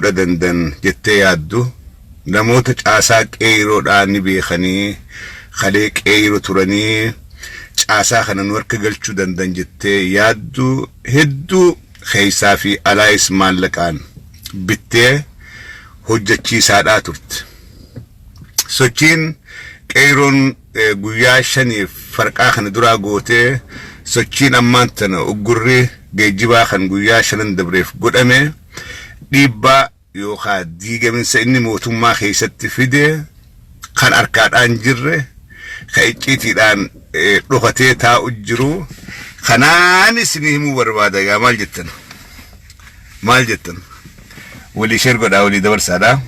diiguudha dandan jettee yaaddu, namoota caasaa qeeyroodhaa ni beekanii, kalee qeeyro turanii caasaa kana nu harka galchuu dandan jettee yaaddu hedduu keessaa fi alaayis maallaqaan bittee hojjachiisaadhaa turte. Sochiin qeeyroon guyyaa shaniif farqaa kana duraa gootee, sochiin ammaan tana uggurri geejjibaa kan guyyaa shanan dabreef godhame, dhiibbaa yookaa diigaminsa inni mootummaa keessatti fide kan harkaadhaan jirre, ka icciitiidhaan dhokatee taa'u jiru kanaan isinii himuu barbaada. Egaa maal jettan? Maal jettan? Walii share godhaa, walii dabarsaadha.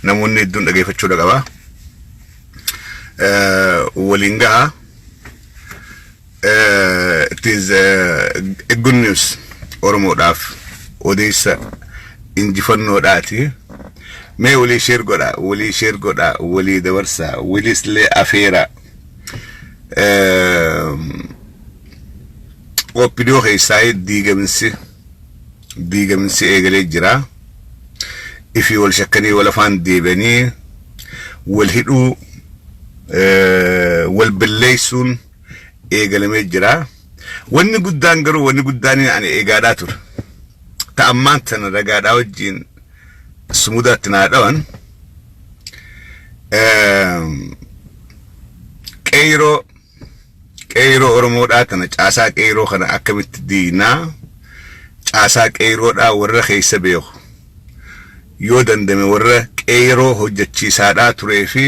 Namoonni hedduun dhageeffachuudha qaba. Waliin gaha. It is a good news. Oromoodhaaf odeessa injifannoodhaati. Mee walii share godhaa, walii share godhaa, walii dabarsaa, waliis illee afeeraa. OPDO keessaa diigaminsi eegalee jira. Ifii wal shakkanii, wal afaan deebi'anii wal hidhuu, wal balleessuun eegalamee jira. Wanni guddaan garuu, wanni guddaan ani eegaadhaa ture. Ta ammaan tana ragaadhaa wajjin sumudaatti naa dhawan, qeeyroo Oromoodhaa tana, caasaa qeeyroo kana akkamitti diinaa, caasaa qeeyroodhaa warra keessa beeku, yoo dandame warra qeeyroo hojjechiisaadhaa turee fi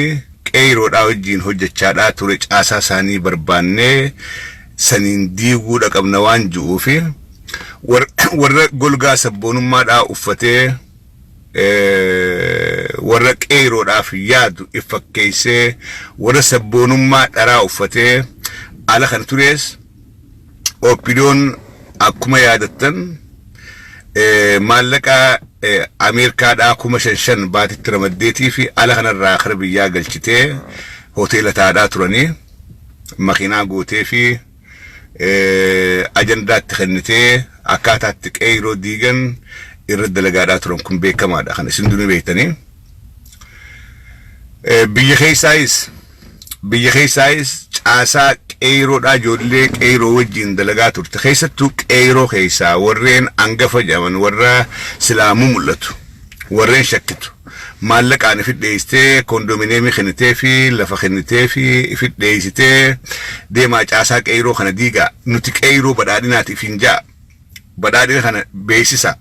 qeeyroodhaa wajjin hojjechaadhaa ture, caasaa isaanii barbaannee saniin diiguudha qabna waan ji'uu fi warra golgaa sabboonummaadhaa uffatee warra qeeyroodhaaf yaadu if fakkeessee, warra sabboonummaa dharaa uffatee ala kana turees, OPDOn akkuma yaadattan maallaqa Ameerikaadhaa 5,000 baatitti ramaddeetii fi ala kanarraa kara biyyaa galchitee hoteela taadhaa turanii, makiinaa gootee fi ajandaatti kennitee akkaataatti qeeyroo diigan irra dalagaadhaa turan. Kun beekamaadha, kan isin durii beektanii. Biyya keessaayis caasaa qeeyroodhaa, ijoollee qeeyroo wajjin dalagaa turte, keessattuu qeeyroo keessaa warreen angafa jedhaman, warra silaamuu mul'atu, warreen shakkitu maallaqaan ifi dheessitee, kondominiyeemii kennitee fi lafa kennitee fi ifi dheessitee, deemaa caasaa qeeyroo kana diigaa, nuti qeeyroo badhaadhinaatiif hin ja'a, badhaadhina kana beeksisa,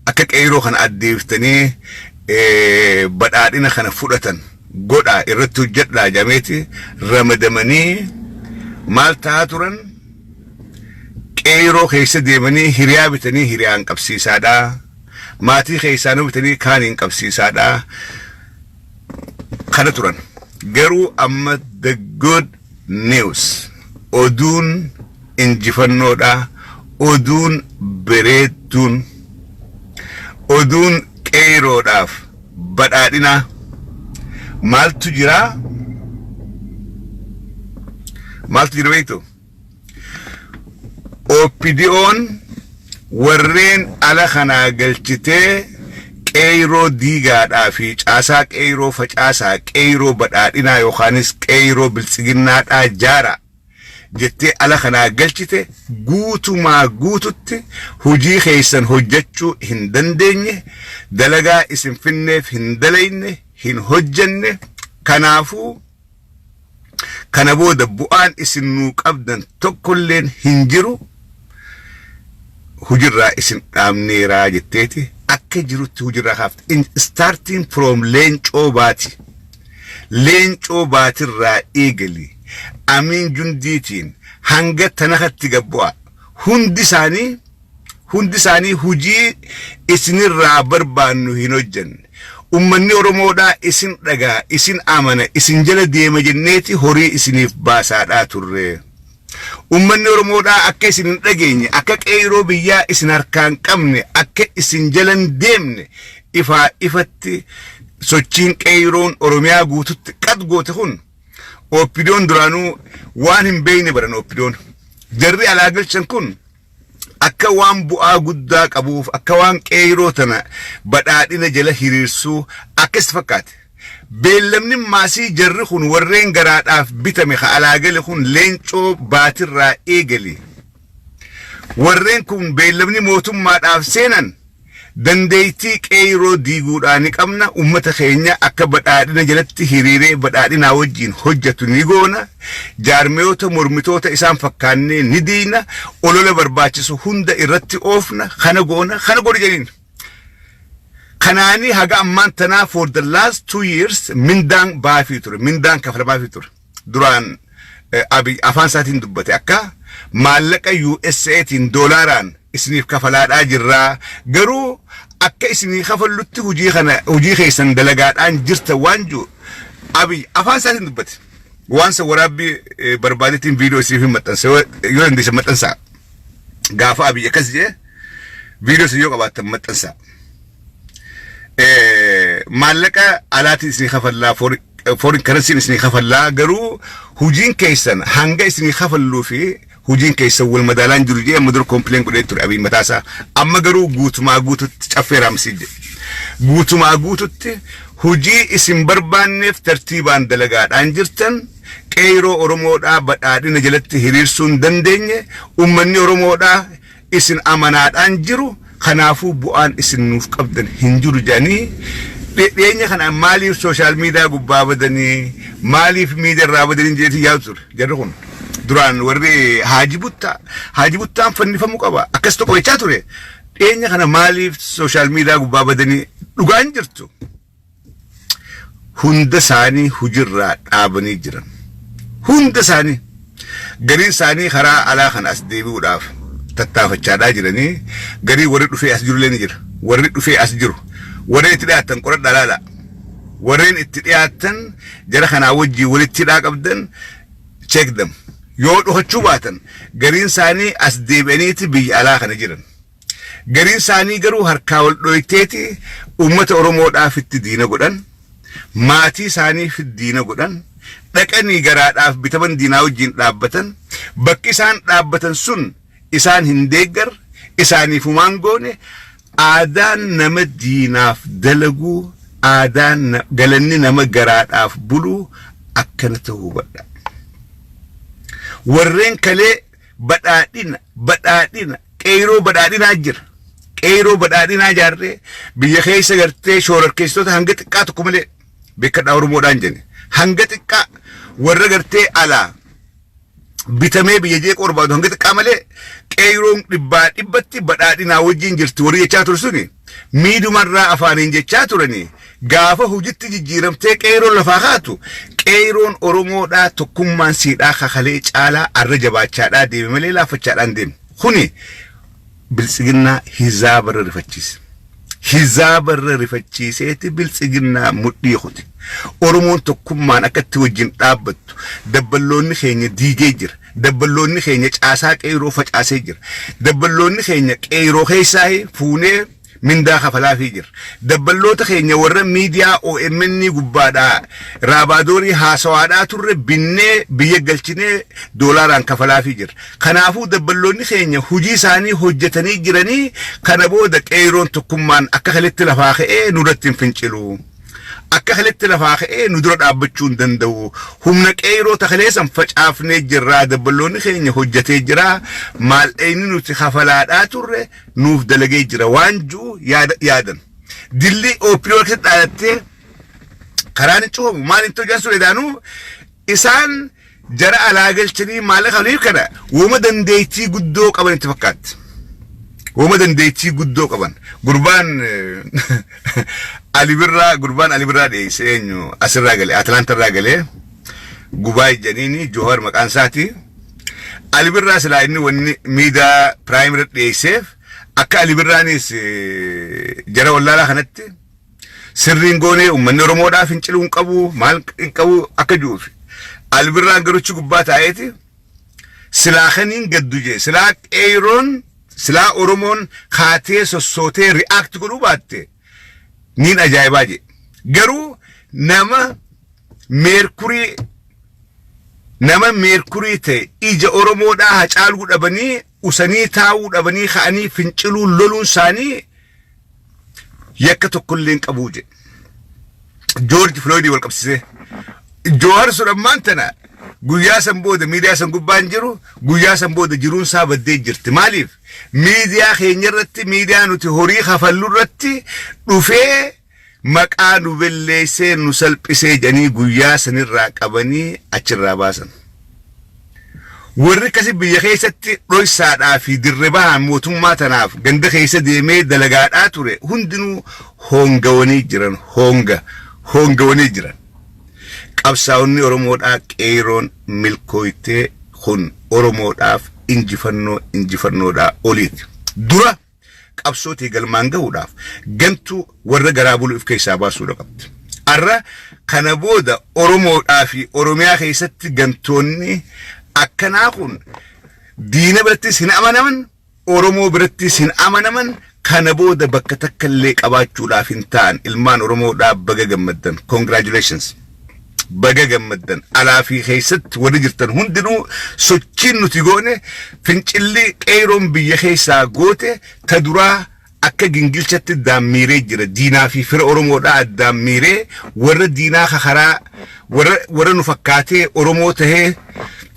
akka qeeyroo kana addeeftanii badhaadhina kana fudhatan godhaa, irratti hojjedhaa jedhameeti ramadamanii maal ta'aa turan? Qeeyroo keessa deemanii hiriyaa bitanii hiriyaan qabsiisaadha. Maatii keessaanuu bitanii kaaniin qabsiisaadha. Kana turan. Garuu amma the good news, oduun injifannoodha. Oduun bareedduun, oduun qeeyroodhaaf badhaadhinaa maaltu jira? Maaltu jira beektu? OPDO'n warreen ala kanaa galchitee qeeyroo diigaadhaa fi caasaa qeeyroo facaasaa, qeeyroo badhaadhinaa yookaanis qeeyroo biltsiginnaadhaa jaara jettee ala kanaa galchite guutumaa guututti hojii keessan hojjechuu hin dandeenye, dalagaa isin finneef hin dalayne, hin hojjenne. Kanaafuu kana booda bu'aan isin nuu qabdan tokkolleen hin jiru, hujirraa isin dhaabneeraa jetteeti akka jirutti hujirraa kaafte. Starting from Leencoo Baati, Leencoo Baatirraa eegali, Amiin Jundiitiin hanga tanakatti gabbu'a, hundi isaanii hujii isinirraa barbaannu hin hojjenne. Ummanni Oromoodhaa isin dhagaa, isin amana, isin jala deema jenneeti horii isiniif baasaadhaa turre. Ummanni Oromoodhaa akka isin hin dhageenye, akka qeeroo biyyaa isin harkaan qabne, akka isin jalan deemne ifaa ifatti sochiin qeeroon Oromiyaa guututti qad goote kun, OPDOn duraanuu waan hin beekne baran. OPDOn jarri alaa galchan kun Akka waan bu'aa guddaa qabuuf, akka waan qeeyroo tana badhaadhina jala hiriirsuu akkas fakkaate. Beellamni maasii jarri kun warreen garaadhaaf bitame ka alaa gale kun leencoo baatirraa eegali. Warreen kun beellamni mootummaadhaaf seenan dandeettii qeeyroo diiguudhaa ni qabna, ummata keenya akka badhaadhina jalatti hiriiree badhaadhinaa wajjin hojjetu ni goona, jaarmeyoota mormitoota isaan fakkaannee ni diina, olola barbaachisu hunda irratti oofna, kana goona, kana goona jedhaniin. Kanaanii haga ammaan tanaa for the last 2 years mindaan baafii ture, mindaan kafalamaafii ture. Duraan Abiy afaan isaatiin dubbate, akka maallaqa USAtiin doolaaraan isiniif kafalaadhaa jirraa, garuu akka isinii kafallutti hojii kana hojii keessan dalagaadhaan jirta waan jiru Abiy afaan isaatiin dubbate. Waan san waraabbii barbaadetiin viidiyoo isiniif hin maxxanse, yoo dandeessan maxxansaa. Gaafa Abiy akkas jedhe viidiyoo isin yoo qabaattan maxxansaa. Maallaqa alaatiin isinii kafallaa, foreign currency isinii kafallaa, garuu hojiin keessan hanga isinii kafalluu fi hojiin keessan wal madaalaan jiru jee amma dura complain godhee ture Abiy mataasaa. Amma garuu guutumaa guututti caffee raamsii jedhe. Guutumaa guututti hojii isin barbaanneef tartiibaan dalagaadhaan jirtan, qeeroo Oromoodhaa badhaadhina jalatti hiriirsuu hin dandeenye, ummanni Oromoodhaa isin amanaadhaan jiru, kanaafuu bu'aan isin nuuf qabdan hin jiru jedhanii. Dhiyeenya kana maaliif social media gubbaa badanii, maaliif miidiyaa irraa badanii jedheetii yaadu ture jarri kun. Duraan warri Haaji Buttaa, Haaji Buttaan fannifamuu qaba akkas tokko jechaa ture. Dhiyeenya kana maaliif social media gubbaa badanii? Dhugaan jirtu hunda isaanii hujirraa dhaabanii jiran. Hunda isaanii, gariin isaanii karaa alaa kana as deebi'uudhaaf tattaafachaadhaa jiranii, garii warri dhufee as jirullee ni jira. Warri dhufee as jiru, warreen itti dhiyaatan qoradhaa laala. Warreen itti dhiyaatan, jara kanaa wajjii walitti hidhaa qabdan, check them. Yoo dhokachuu baatan gariin isaanii as deebi'aniiti biyya alaa kana jiran. Gariin isaanii garuu harkaa wal dhoyteeti uummata Oromoodhaaf itti diina godhan, maatii isaaniif diina godhan, dhaqanii garaadhaaf bitaman diinaa wajjin dhaabbatan. Bakki isaan dhaabbatan sun isaan hin deeggar, isaaniif humaan goone. Aadaan nama diinaaf dalaguu, aadaan galanni nama garaadhaaf buluu akkana ta'uu hubadha. Warreen kalee badhaadhina, badhaadhina, qeeroo badhaadhinaa jira. Qeeroo badhaadhinaa jaarree biyya keessa gartee shoorarkeessitoota hanga xiqqaa tokko malee beekadhaa Oromoodhaan jenne, hanga xiqqaa warra gartee alaa bitamee biyya jeequu barbaadu hanga xiqqaa malee qeeroon dhibbaa dhibbatti badhaadhinaa wajjin jirti warri jechaa ture suni miidumarraa afaaniin jechaa turanii, gaafa hojitti jijjiiramtee qeeroon lafaa kaatu, qeeroon Oromoodhaa tokkummaan siidhaa kakalee caalaa arra jabaachaadhaa deeme malee laaffachaadhaan deeme. Kuni biltsiginnaa hizaabarra rifachiise. Hizaabarra rifachiiseeti biltsiginnaa mudhii kuti. Oromoon tokkummaan akkatti wajjin dhaabbattu dabballoonni keenya diigee jira. Dabballoonni keenya caasaa qeeroo facaasee jira. Dabballoonni keenya qeeroo keessaa fuunee mindaa kafalaafii jira. Dabballoota keenya warra miidiyaa OMN gubbaadhaa raabaadorii haasawaadhaa turre binnee biyya galchinee doolaaraan kafalaafii jira. Kanaafuu dabballoonni keenya hojii isaanii hojjetanii jiranii, kana booda qeeroon tokkummaan akka kaletti lafaa ka'ee nurratti hin fincilu. Akka kaletti lafaa ka'ee nu dura dhaabbachuu hin danda'u. Humna qeeroo takaleessan facaafnee jirraa, dabballoonni keenya hojjetee jira. Maallaqni nuti kafalaadhaa turre nuuf dalagee jira waan jiru yaadan. Dilli OPDO keessatti dhaalattee karaan hin cufamu maal hin ta'u sun edaanuu isaan jara alaa galchanii maallaqa kafalaniif kana wooma dandeettii guddoo qaban itti fakkaatti. Wooma dandeettii guddoo qaban. Gurbaan Ali Birraa, gurbaan Ali Birraa dhiyeesse eenyu, asirraa galee, Atlaantarraa galee, gubaa ijjaniini Johaar maqaan isaati. Ali Birraa silaa inni wanni miidiyaa prime irra dhiyeesseef akka Ali Birraanis jara wallaalaa kanatti sirriin goonee uummanni Oromoodhaaf finciluu hin qabu, maal hin qabu akka jiruuf. Ali Birraan garuchi gubbaa taa'eeti silaa kaniin gaddu jee, silaa qeeroon, silaa Oromoon kaatee sossootee react godhuu baatte niin ajaa'ibaa jee. Garuu nama meerkurii ta'e ija Oromoodhaa hacaaluu dhabanii Usanii taa'uu dhabanii ka'anii finciluun loluun isaanii yakka tokkollee hin qabuu jedhe. George Floyd wal qabsiisee. Jawar sun ammaan tana guyyaa san booda miidiyaa san gubbaan jiru, guyyaa san booda jiruun isaa baddee jirti. Maaliif? Miidiyaa keenya irratti, miidiyaa nuti horii kafallu irratti dhufee maqaa nu belleessee nu salphisee jedhanii guyyaa sanirraa qabanii achirraa baasan. Warri akkasii biyya keessatti dhoysaadhaa fi dirre bahaan mootummaa tanaaf ganda keessa deemee dalagaadhaa ture hundinuu hoongawanii jiran, hoongawanii jiran. Qabsaa'onni Oromoodhaa qeeroon milkooytee kun Oromoodhaaf injifannoo injifannoodhaa oliiti. Dura qabsootii galmaan gahuudhaaf gantuu warra garaa bulu if keessaa baasuudha qabdi. Arra kana booda Oromoodhaa fi Oromiyaa keessatti gantoonni akkanaa kun diina birattis hin amanaman, Oromoo birattis hin amanaman, kana booda bakka takka illee qabaachuudhaaf hin ta'an. Ilmaan Oromoodhaa, baga gammaddan. Congratulations. Baga gammaddan. Alaa fi keessatti warri jirtan hundinuu, sochiin nuti goone, fincilli qeeroon biyya keessaa goote ta duraa akka gingilchatti daammiiree jira. Diinaa fi fira Oromoodhaa daammiiree warra diinaa kakaraa warra nu fakkaatee Oromoo tahee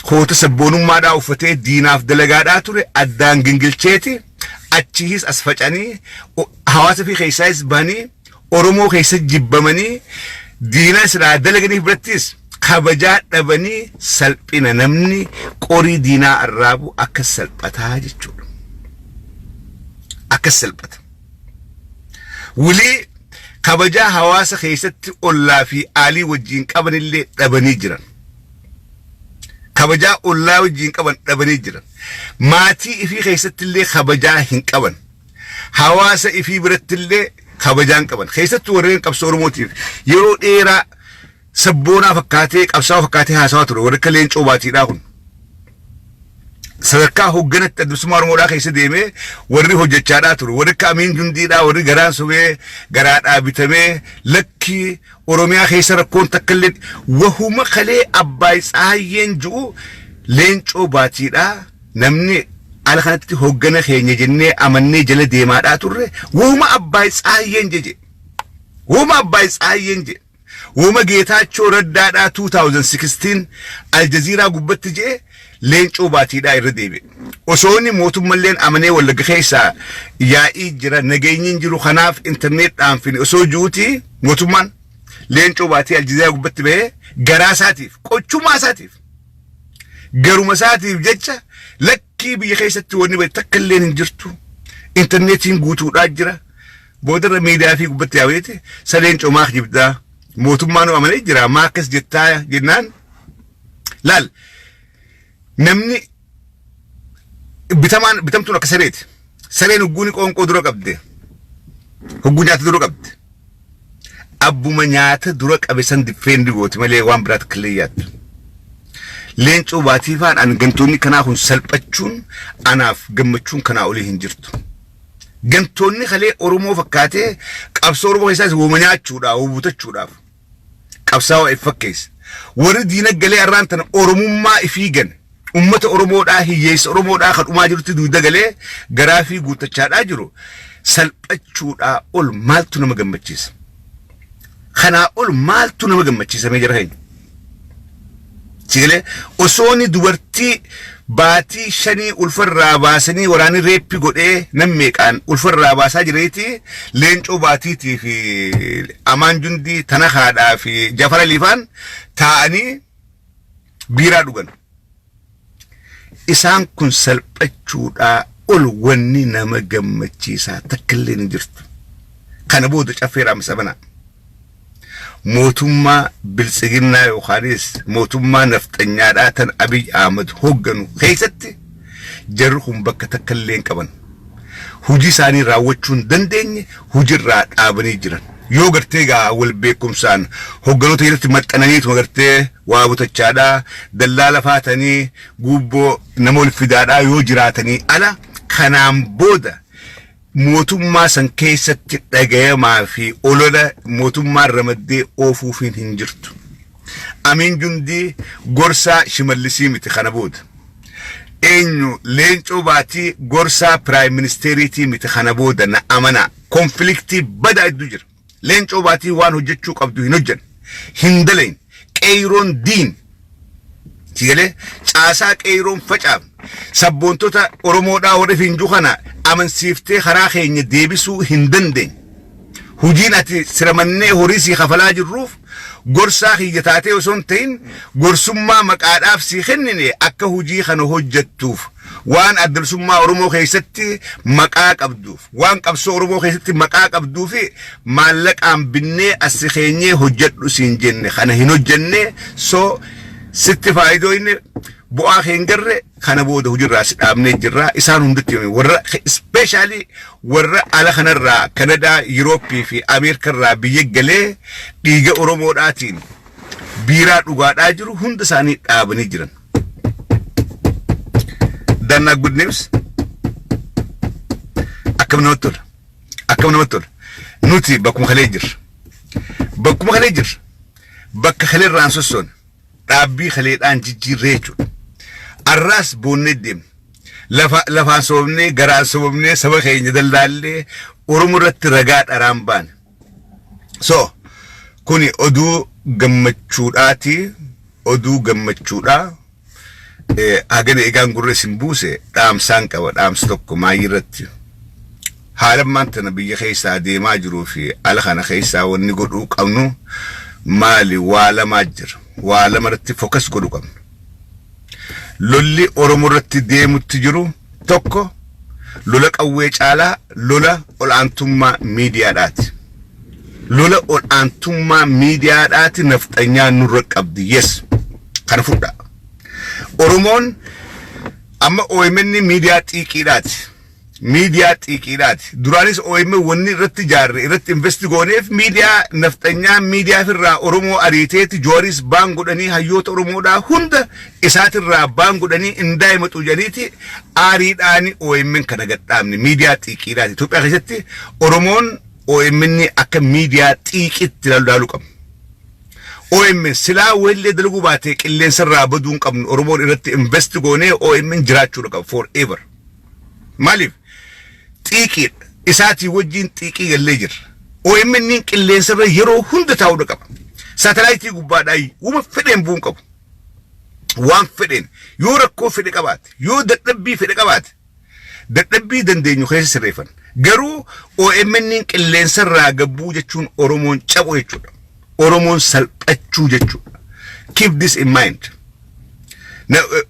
koota sabboonummaadhaa uffatee diinaaf dalagaadhaa ture addaan gingilcheeti achiis as facanii hawaasa fi keessaayis bahanii Oromoo keessa jibbamanii diina silaa dalaganiif birattis kabajaa dhabanii salphina, namni qorii diinaa arraabu akka salphataa jechuudha. Akkas salphata. Wulii kabajaa hawaasa keessatti ollaa fi aalii wajjin qabanillee dhabanii jiran. Kabajaa ollaa wajjin qaban dhabanii jiran. Maatii ifii keessattillee kabajaa hin qaban. Hawaasa ifii birattillee kabajaa hin qaban. Keessattuu warreen qabsoo Oromootiif yeroo dheeraa sabboonaa fakkaatee, qabsaa'aa fakkaatee haasawaa ture, warri akka Leencoo Baatiidhaa kun. Sadarkaa hoogganatti Adda Bilisummaa Oromoodhaa keessa deemee warri hojjechaadhaa ture, warri akka Amiin Jundiidhaa, warri garaan sobee garaadhaa bitamee lakkii Oromiyaa keessa rakkoon takka illee, wahuma kalee Abbaay Tsaayyeen ji'u Leencoo Baatiidhaa, namni ala kanatti hooggana keenya jennee amannee jala deemaadhaa turre, wahuma Abbaay Tsaayyeen jeje. Wahuma Abbaay Tsaayyeen je. Wahuma Geetaachoo Raddaadhaa 2016 Aljaziiraa gubbatti je'e Leencoo Baatiidhaa irra deebi'e. Osoo inni mootummalleen amanee Wallagga keessaa yaa'ii jira, nageenyi hin jiru, kanaaf intarneet dhaanfine osoo ji'uuti, mootummaan Leencoo Baatii Aljaziiraa gubbatti bahee garaa isaatiif, qochummaa isaatiif, garuma isaatiif jecha lakkii biyya keessatti wanni bade takka illeen hin jirtu. Intarneetiin guutuudhaa jira. Boodarra miidiyaa fi gubbatti yaabeeti sa Leencoo maak jibdaa, mootummaa nu amanee jira, maa akkas jettaa jennaan, laal, namni bitamaan bitamtuun akka sareeti. Sareen hogguuni qoonqoo dura qabde. Hogguu nyaata dura qabde. Abbuma nyaata dura qabe san defend gooti malee waan biraa takka illee yaaddu. Leencoo Baatii faan an gantoonni kanaa kun salphachuun anaaf gammachuun kanaa olii hin jirtu. Gantoonni kalee Oromoo fakkaatee qabsoo Oromoo keessaas wooma nyaachuudhaaf, wooma butachuudhaaf qabsaa'oo if fakkeessa. Warri diina galee arraan tana Oromummaa ifii gane, ummata Oromoodhaa, hiyyeessa Oromoodhaa kan dhumaa jirutti duuda galee garaa fi guuttachaadhaa jiru salphachuudhaa ol maaltu nama gammachiisa? Kanaa ol maaltu nama gammachiisa mee jara keenya? Sigalee osooni dubartii baatii 5 ulfarraa baasanii waraanni rape godhee nam meeqaan ulfarraa baasaa jireeti, Leencoo Baatiitii fi Amaan Jundii tana haadhaa fi Jafara Liifaan taa'anii biiraa dhugan. Isaan kun salphachuudhaa ol wanni nama gammachiisaa takka illee hin jirtu. Kana booda caffee raamsa banaa. Mootummaa biltsiginnaa yookaanis mootummaa nafxanyaadhaa tan Abiy Ahmad hoogganu keessatti jarri kun bakka takka illee hin qaban. Hojii isaanii raawwachuu hin dandeenye, hojiirraa dhaabanii jiran. Yoo gartee gaa wal beekumsaan hoogganoota jalatti maxxananiituma gartee waa butachaadhaa, dallaala faatanii guubboo nama wal fidaadhaa yoo jiraatanii ala, kanaan booda mootummaa san keessatti dhagayamaa fi olola mootummaan ramaddee oofuufiin hin jirtu. Amiin Jundii gorsaa Shimallisii miti kana booda. Eenyu Leencoo Baatii gorsaa prime ministeriitii miti kana booda, na amanaa. Conflictii badaa hedduu jira. Leencoo Baatii waan hojjechuu qabdu hin hojjan. Hin dalayin. Qeeyroon diin. Sigalee caasaa qeeyroon facaafne. Sabboontota Oromoodhaa warri finjuu kana amansiiftee karaa keenya deebisuu hin dandeenye. Hojiin ati siramannee horii sii kafalaa jirruuf gorsaa kiyya taatee osoo hin ta'in, gorsummaa maqaadhaaf sii kennine akka hojii kana hojjettuuf, waan adda bilisummaa Oromoo keessatti maqaa qabduuf, waan qabsoo Oromoo keessatti maqaa qabduu fi maallaqaan binnee as si keenyee hojjedhu siin jenne. Kana hin hojjenne. So sitti faayidooyne bu'aa kee hin garre. Kana booda hojiirraa si dhaabnee jirra. Isaan hundatti warra, especially warra ala kanarraa, Kanadaa, Yurooppii fi Ameerikarraa biyya galee dhiiga Oromoodhaatiin biiraa dhugaadhaa jiru hunda isaanii dhaabanii jiran. That's good news. Akkam namatti tola. Akkam namatti tola. Nuti bakkuma kalee jirra. Bakkuma kalee jirra. Bakka kaleerraan sossoone. Dhaabbii kaleedhaan jijjiirree jechuudha. Arraas boonnee deemna. Lafa lafaan sobamnee, garaan sobamnee, saba keenya daldaallee, Oromoo irratti ragaa dharaan baane. So kuni oduu gammachuudhaati. Oduu gammachuudhaa. Hagana egaan gurra isin buuse, dhaamsaan qaba, dhaamsa tokko maayii irratti. Haala ammaan tana biyya keessaa deemaa jiruu fi ala kana keessaa wanni godhuu qabnu maali? Waa lamaa jira. Waa lama irratti focus godhuu qabna. Lolli Oromoo irratti deemutti jiru tokko lola qawwee caalaa lola ol'aantummaa miidiyaadhaati. Lola ol'aantummaa miidiyaadhaati nafxanyaa nurra qabdi. Yes. Kana fudhaa. Oromoon amma OMN miidiyaa xiiqiidhaati. Miidiyaa xiiqiidhaati. Duraanis OMN wanni irratti ijaarre, irratti invest gooneef, miidiyaa nafxanyaa miidiyaa irraa Oromoo ariiteeti Jooris ban godhanii, hayyoota Oromoodhaa hunda isaatirraa ban godhanii indaa himatu jedhaniiti aariidhaani OMN kana gadhaabne, miidiyaa xiiqiidhaati. Itoophiyaa keessatti Oromoon OMN akka miidiyaa xiiqitti ilaaluu qabna. OMN silaa weellee dalaguu baatee qilleensarraa baduu hin qabnu. Oromoon irratti invest goonee OMN jiraachuu qaba forever. Maaliif? Xiiqiidha. Isaatii wajjin xiiqii gallee jirra. OMN qilleensarra yeroo hunda taa'uu qaba. Saatalaayitii gubbaadhaa uuma fedheen bu'uu qabu. Waan fedheen yoo rakkoo fedhe qabaate, yoo dadhabbii fedhe qabaate, dadhabbii dandeenyu keessa sirreeffan. Garuu OMN qilleensarraa gabbuu jechuun Oromoon cabuu jechuudha. Oromoon salphachuu jechuudha. Keep this in mind.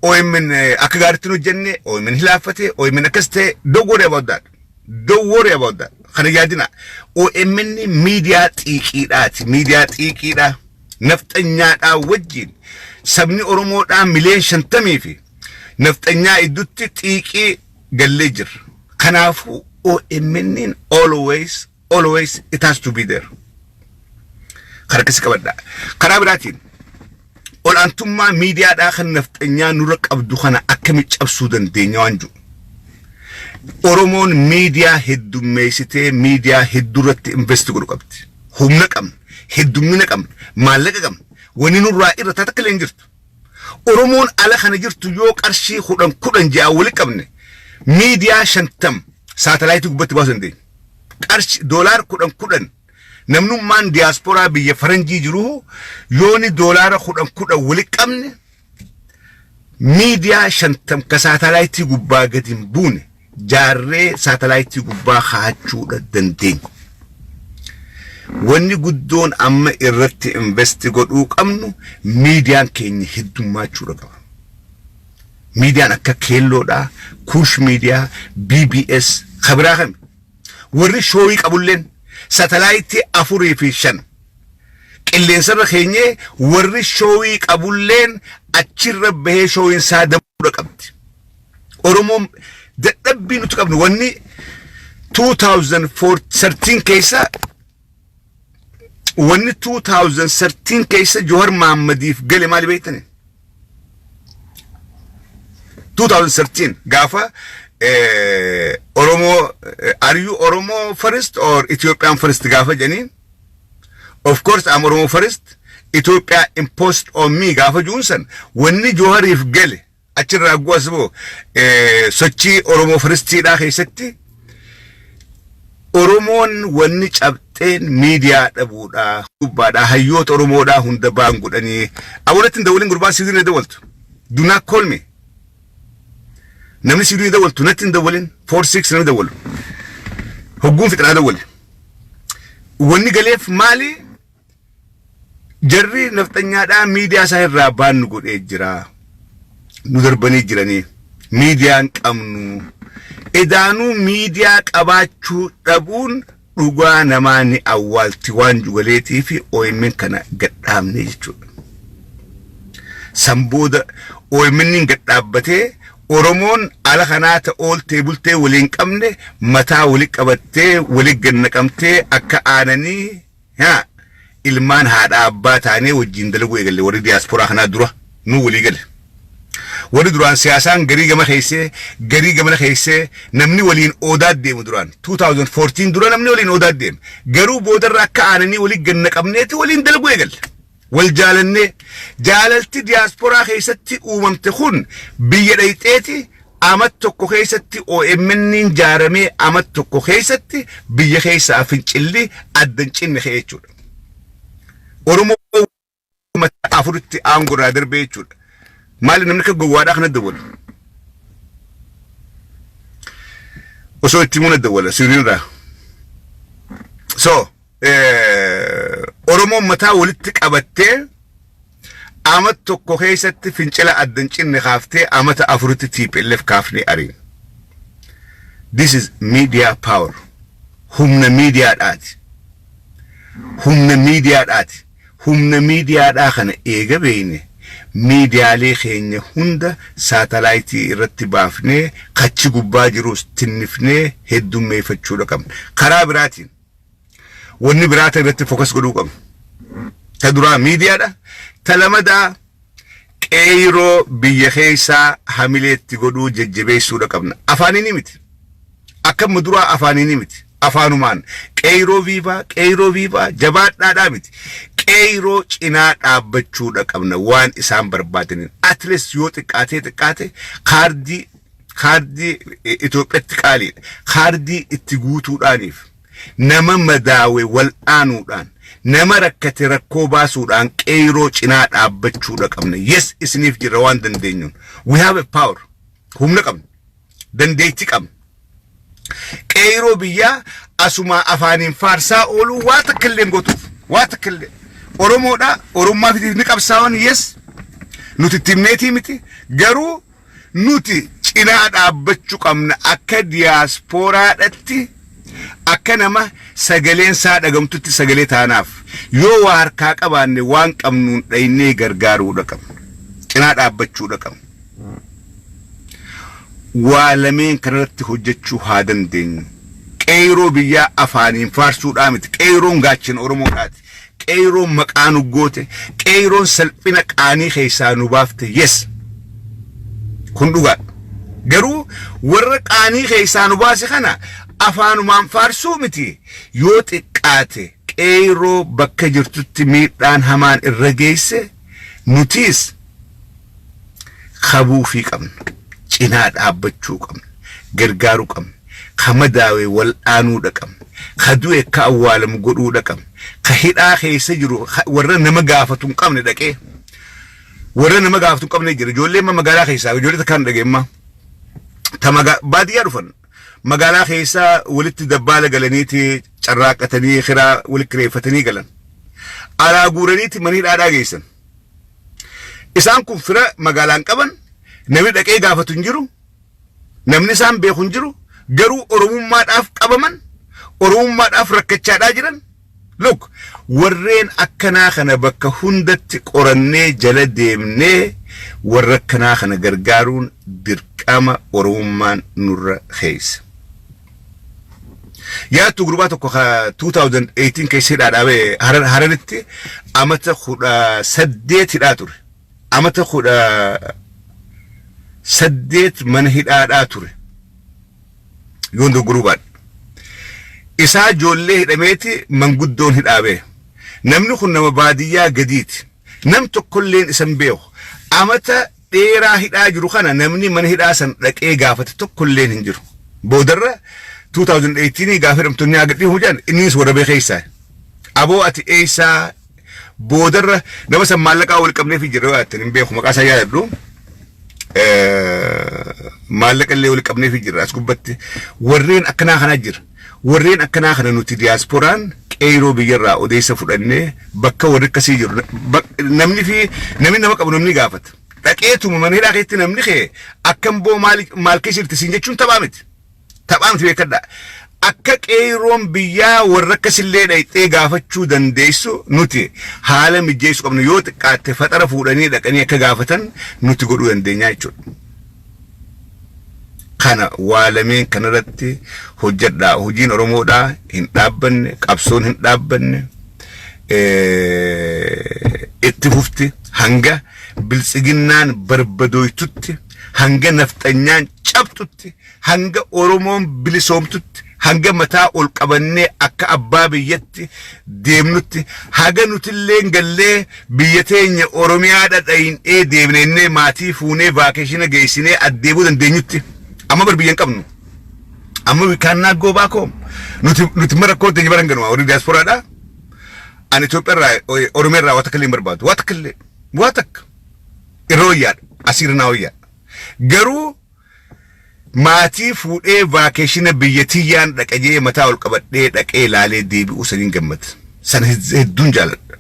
OMN akka gaariitti hin hojjenne, OMN hilaaffate, OMN akkas ta'e, don't worry about that. Don't worry about that. Kana yaadina. OMN miidiyaa xiiqiidhaati. Miidiyaa xiiqiidha. Nafxanyaadhaa wajjin sabni Oromoodhaa miliyoon 50 fi nafxanyaa iddutti xiiqii gallee jirra. Kanaafuu OMN always, always it has to be there. Kana akkasi qabadha. Karaa biraatiin ol'aantummaa miidiyaadhaa kan nafxanyaa nurra qabdu kana akkamitti cabsuu dandeenya waan jiru. Oromoon miidiyaa heddummeessitee miidiyaa hedduu irratti invest godhu qabdi. Humna qabna, heddummina qabna, maallaqa qabna. Wanni nurraa irra taata akka illee hin jirtu. Oromoon ala kana jirtu yoo qarshii 10 10 ji'a wali qabne, miidiyaa 50 saatalaayitii gubbatti baasuu dandeenya. Qarshii doolaar 10 10 namnummaan diyaasporaa biyya faranjii jiru yooni doolaara 10 10 wali qabne, miidiyaa 50 ka saatalaayitii gubbaa gadi hin buune jaarree saatalaayitii gubbaa kaachuudha dandeenya. Wanni guddoon amma irratti invest godhuu qabnu miidiyaan keenya heddummachuudha qaba. Miidiyaan akka Keelloodhaa, Kuush Miidiyaa, BBS, kabiraa kami. Warri showii qabulleen saatalaayitii afurii fi shan qilleensarra keenyee, warri showii qabulleen achirra bahee showiin isaa dabuudha qabdi. Oromoon dadhabbii nuti qabnu, wanni 2013 keessa, wanni 2013 keessa Johar Mahaammadiif gale maali beektani? 2013 gaafa Oromoo "Are you Oromo first or Ethiopian first?" gaafa jedhaniin, "Of course I'm Oromo first, Ethiopia imposed on me" gaafa juun san, wanni Johariif gale Achirraa gu'as boo sochii Oromoo Firstiidhaa keessatti Oromoon wanni cabxeen miidiyaa dhabuudha. Gubbaadhaa hayyoota Oromoodhaa hunda baan godhanii. Awwalatti hin dawwalin, gurbaan siiduu hin dawwaltu. Do not call me. Namni siiduu hin dawwaltu, natti hin dawwalin. 46 namni dawwalu. Hogguun fixinaa dawwali. Wanni galeef maali? Jarri nafxanyaadhaa miidiyaa isaa irraa baan nu godhee jira. Nu darbanii jiranii. Miidiyaan qabnu. Edaanuu miidiyaa qabaachuu dhabuun dhugaa namaa ni awwaalti waan jugaleetii fi OMN kana gadhaabne jechuudha. San booda OMN gad dhaabbatee, Oromoon ala kanaa ta ooltee bultee waliin qabne mataa wali qabattee, wali gannaqamtee, akka aananii haa ilmaan haadha abbaa taanee wajjin dalaguu eegalle. Warri diyaasporaa kanaa dura nuu walii gale. Warri duraan siyaasaan garii gama keessee, garii gamana keessee, namni waliin oodaa deemu duraan 2014 dura namni waliin oodaa deeme. Garuu boodarra akka aananii walii gannaqamneeti waliin dalaguu eegalle. Wal jaalannee, jaalalti diyaasporaa keessatti uumamte kun biyya dhayxeeti amat tokko keessatti OMN jaaramee, amat tokko keessatti biyya keessaa fincilli adda hin cinne ka'e jechuudha. Oromoo mataa afuritti aangoo irraa darbee jechuudha. Maali namni akka gowwaadhaa kana dawwalu? Osoo itti himuu na dawwala Siiriin irraa. So Oromoon mataa walitti qabattee amat tokko keessatti fincila adda hin cinne kaaftee, amata afuritti TPLF kaafnee ariin. This is media power. Humna miidiyaadhaati. Humna miidiyaadhaati. Humna miidiyaadhaa kana eega beeyne, miidiyaalee keenya hunda saatalaayitii irratti baafnee, kachi gubbaa jirus tinnifnee heddummeeffachuudha qabna. Karaa biraatiin wanni biraata irratti focus godhuu qabna. Ta duraa miidiyaadha. Ta lamadaa qeeyroo biyya keessaa hamileetti godhuu jajjabeessuudha qabna. Afaaniin miti. Akka duraa afaaniin miti. Afaanumaan "Qeeyroo viva, qeeyroo viva, jabaadhaadhaa" miti. Qeeyroo cinaa dhaabbachuudha qabna waan isaan barbaadaniin. At least yoo xiqqaatee xiqqaate kaardii Itoophiyaatti qaaliidha. Kaardii itti guutuudhaaniif, nama madaawe wal'aanuudhaan, nama rakkate rakkoo baasuudhaan qeeyroo cinaa dhaabbachuudha qabna. Yes, isiniif jirra waan dandeenyuun. We have a power. Humna qabna. Dandeettii qabna. Qeeyroo biyyaa asumaa afaaniin faarsaa ooluu waa takka illee gootuuf. Waa takka illee. Oromoodha. Oromummaa fitiif ni qabsaa'an, yes. Nuti itti himneetii miti. Garuu nuti cinaa dhaabbachuu qabna akka diyaaspooraadhatti, akka nama sagaleen isaa dhagamtutti sagalee taanaaf. Yoo waa harkaa qabaanne, waan qabnuun dhaynee gargaaruudha qabna. Cinaa dhaabbachuudha qabna. Waa lameen kanarratti hojjechuu haa dandeenyu. Qeeyroo biyyaa afaaniin faarsuudhaa miti. Qeeyroon gaachana Oromoodhaati. Qeeyroon maqaa nu goote. Qeeyroon salphina qaanii keessaa nu baafte. Yes. Kun dhugaadha. Garuu warra qaanii keessaa nu baase kana afaanumaan faarsuu miti. Yoo xiqqaate qeeyroo bakka jirtutti miidhaan hamaan irra geesse nutiis kabuufii qabna. Cinaa dhaabbachuu qabna. Gargaaruu qabna. Ka madaawe wal'aanuudha qabna. Ka du'e akka awwaalamu godhuudha qabna. Ka hidhaa keessa jiru, warra nama gaafatu hin qabne dhaqee. Warra nama gaafatu hin qabne jira. Ijoollee amma magaalaa keessaa ijoollee takkaan dhageemma. Ta baadiyyaa dhufan. Magaalaa keessa walitti dabbaala galaniiti carraaqatanii kiraa walitti kireeffatanii galan. Alaa guuraniiti mana hidhaadhaa geessan. Isaan kun fira magaalaan qaban, namni dhaqee gaafatu hin jiru. Namni isaan beeku hin jiru. Garuu Oromummaadhaaf qabaman, Oromummaadhaaf rakkachaadhaa jiran. Look, warreen akkanaa kana bakka hundatti qorannee jala deemnee warra akkanaa kana gargaaruun dirqama Oromummaan nurra keessa. Yaattu gurbaa tokko ka 2018 keessa hidhaa dhaabee Hararitti amata 18 hidhaa ture. Amata 18 mana hidhaadhaa ture. Yoon doggoruu baadhe. Isaa ijoollee hidhameeti manguddoon hidhaabee. Namni kun nama baadiyyaa gadiiti. Nam tokkolleen isan beeku. Amata dheeraa hidhaa jiru kana namni mana hidhaa san dhaqee gaafate tokko illeen hin jiru. Boodarra 2018 gaafa hidhamtoonni haa gadhiifamu jedhan innis warra bee keessaa. Aboo ati eessaa boodarra nama san maallaqaa wal qabneef jira yoo yaattan hin beeku maqaa isaa yaadadhu. Maallaqa illee wal qabneef jira as gubbatti warreen akkanaa kanaa jira. Warreen akkanaa kana nuti diyaaspooraan qeeroo biyyarraa odeessa fudhannee bakka warri akkasii jiru namni fi namni nama qabu namni gaafata. Dhaqeetuma mana hidhaa keessatti namni kee akkam boo maal maal keessa jirti siin jechuun taphaa miti. Taphaa miti beekadhaa. Akka qeerroon biyyaa warra akkasillee dhayxee gaafachuu dandeessu nuti haala mijeessuu qabna yoo xiqqaatte faxara fuudhanii dhaqanii akka gaafatan nuti godhuu dandeenya jechuudha. Kana waa lameen kanarratti hojjedhaa. Hojiin Oromoodhaa hin dhaabbanne, qabsoon hin dhaabbanne, itti fufti hanga biltsiginnaan barbadooytutti, hanga nafxanyaan cabxutti, hanga Oromoon bilisoomtutti, hanga mataa ol qabannee akka abbaa biyyatti deemnutti, haga nutilleen gallee biyya teenya Oromiyaa dhadhayin'ee deemneennee maatii fuunee vacation geessinee addeebuu dandeenyutti. Amma bar biyya hin qabnu. Amma we cannot go back home. Nuti mara rakkoo teenya bara hin ganuma warri diaasporaadha. Ani Itoophiyaa irraa Oromiyaa irraa waa takka illee hin barbaadu. Waa takka illee. Waa takka. Irra wayyaadha. Asiirra naa wayyaadha. Garuu maatii fuudhee vacation biyya tiyyaan dhaqa jee mataa ol qabadhee dhaqee ilaalee deebi'uu saniin gammada. Sana hedduun jaaladha.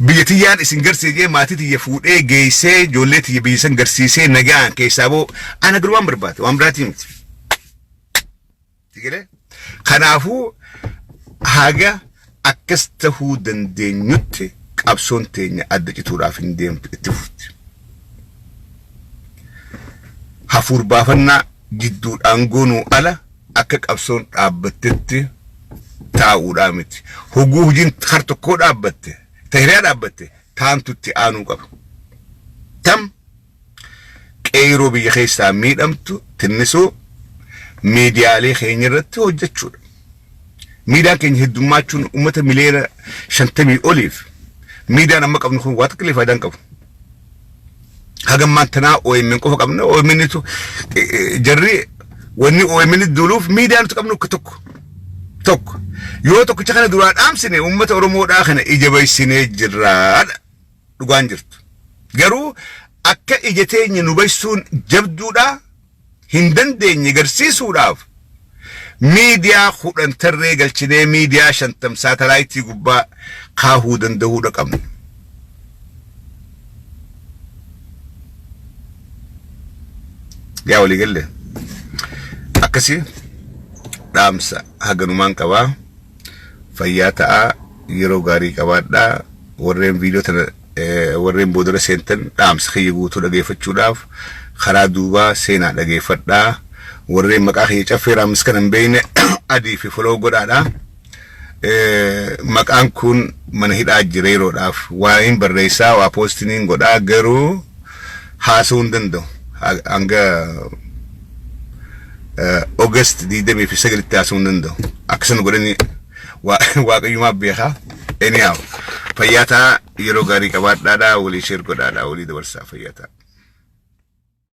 Biyya tiyyaan isin garsiisee jee maatii tiyya fuudhee geessee ijoollee tiyya biyya san garsiisee nagaan keessaa boo ana garuu waan barbaade waan biraatii miti. Sigalee? Kanaafuu haga akkas tahuu dandeenyutti qabsoon teenya adda cituudhaaf hin deemtu itti fufti. Hafuur baafannaa jidduudhaan goonuu ala akka qabsoon dhaabbattetti taa'uudhaa miti. Hoguu hojiin har tokkoo dhaabbatte, ta hiriyaa dhaabbatte, taantu itti aanuu qaba. Tam qeeroo biyya keessaa miidhamtu tinnisuu miidiyaalee keenya irratti hojjechuudha. Miidiyaan keenya heddummaachuun uummata miliyoona 50 oliif miidiyaan amma qabnu kun waa takka illee faayidaa hin qabu. Hagammaan tanaa OMN qofa qabna. OMN tu jarri wanni OMN duuluuf miidiyaa nuti qabnu akka tokko. Tokko. Yoo tokkicha kana duraa dhaamsine uummata Oromoodhaa kana ija baysinee jirraadha. Dhugaan jirtu. Garuu akka ija teenya nu baysuun jabduudhaa hin dandeenye garsiisuudhaaf miidiyaa 10 tarree galchinee miidiyaa 50 saatalaayitii gubbaa kaahuu danda'uudha qabna. Yaa walii galle akkasii dhaamsa haganumaan qabaa fayyaa ta'aa yeroo gaarii qabaadhaa warreen viidiyoo tana warreen boodara seentan dhaamsa kiyya guutuu dhageeffachuudhaaf karaa duubaa seenaa dhageeffadhaa warreen maqaa kiyya Caffee Raammis kana hin beekne adii fi follow godhaadha. Maqaan kun mana hidhaa jira yeroodhaaf waa hin barreessaa waa poostiniin godhaa garuu haasa'uu hin danda'u hanga August 29tti haasa'uu hin danda'u akkasuma godhanii waaqayyumaaf beekaa. Anyhow, fayyaa ta'aa yeroo gaarii qabaadhaadhaa walii share godhaadhaa walii dabarsaa fayyaa ta'aa.